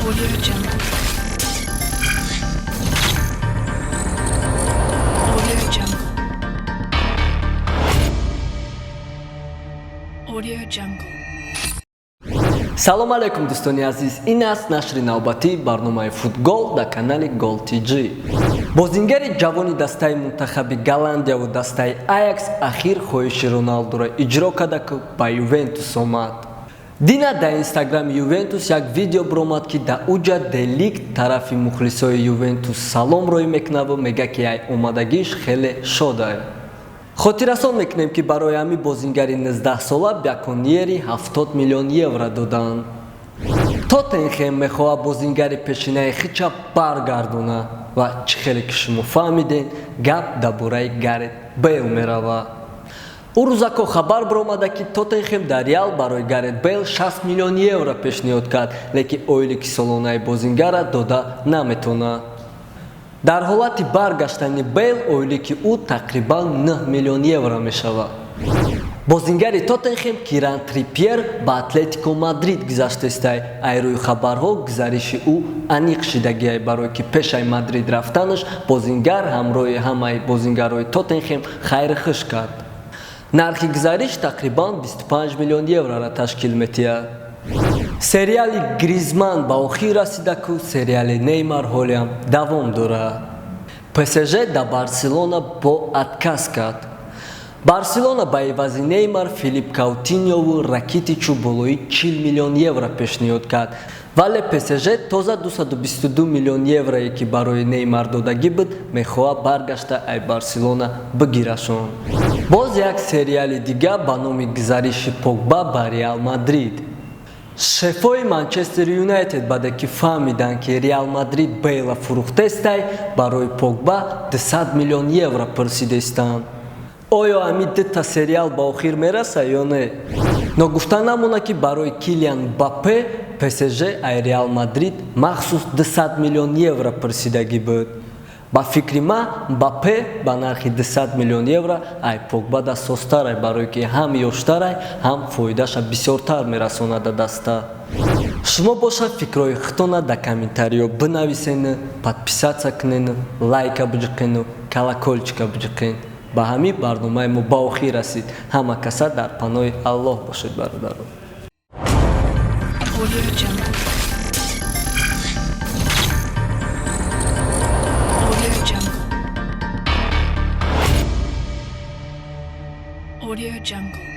Audio Jungle. Audio Jungle. Audio Jungle. Салом алейкум, дӯстони азиз! Ин аст нашри навбатии барномаи «Футгол» дар канали Гол Тҷ. Бозингари ҷавони дастаи мунтахаби Голландияву дастаи Аякс ахир хоҳиши Роналдуро иҷро карда, ки ба Ювентус омад. Дина дар инстаграми Ювентус як видео биромад, ки дар уҷа Де Лигт тарафи мухлисои Ювентус салом рӯй мекунаву мега, ки ай омадагиш хеле шодае. Хотиррасон мекунем, ки барои ҳамин бозингари 19-сола бяконьери 70 миллион евро доданд. Тоттенхем мехоҳад бозингари пешинаи хича баргардона ва чӣ хеле ки шумо фаҳмидем, гап дар бораи Гарет Бейл меравад. Ӯ рӯзако хабар баромада, ки Тоттенхем дар Реал барои Гарет Бейл 60 миллион евро пешниҳод кард, лекин ойлики солонаи бозингара дода наметавонад. Дар ҳолати баргаштани Бейл ойлики ӯ тақрибан 9 миллион евро мешавад. Бозингари Тоттенхем Киран Трипьер ба Атлетико Мадрид гузаштестай. Ай рӯи хабарҳо, гузариши ӯ аниқ шидагиай, барое ки пешаи Мадрид рафтанаш бозингар ҳамроҳи ҳамаи бозингарҳои Тоттенхем хайру хуш кард. Нархи гузариш тақрибан 25 миллион еврора ташкил метиҳад. Сериали Гризман ба охир расидаку сериали Неймар ҳолиам давом дорад. ПСЖ дар Барселона бо отказ кард. Барселона ба ивази Неймар Филип Каутиньову Ракитичу болои 40 миллион евро пешниҳод кард, вале ПСЖ тоза 222 миллион еврое, ки барои Неймар додагӣ буд, мехоҳад баргашта ай Барселона бигирашон. Боз як сериали дига ба номи гузариши Погба ба Реал Мадрид. Шефои Манчестер Юнайтед, баъде ки фаҳмиданд, ки Реал Мадрид Бейла фурӯхтестай, барои Погба 200 миллион евро пурсидестанд. Оё ҳамин дута сериал ба охир мераса ё не? Ногуфта намонад, ки барои Килиан Мбаппе ПСЖ ай Реал Мадрид махсус 200 миллион евро пурсидагӣ буд. Ба фикри ман, Мбаппе ба нархи 200 миллион евро ай Погба да созтарай, барое ки ҳам ёштарай, ҳам фоидаша бисёртар мерасонада даста. Шумо бошад, фикрҳои худтона дар комментариё бинависену, подписаться кунену, лайка биҷиқену, колокольчика биҷиқен. Ба ҳамин барномаи мо ба охир расид. Ҳама каса дар паноҳи Аллоҳ бошед, бародарон. Audio Jungle. Audio Jungle. Audio Jungle.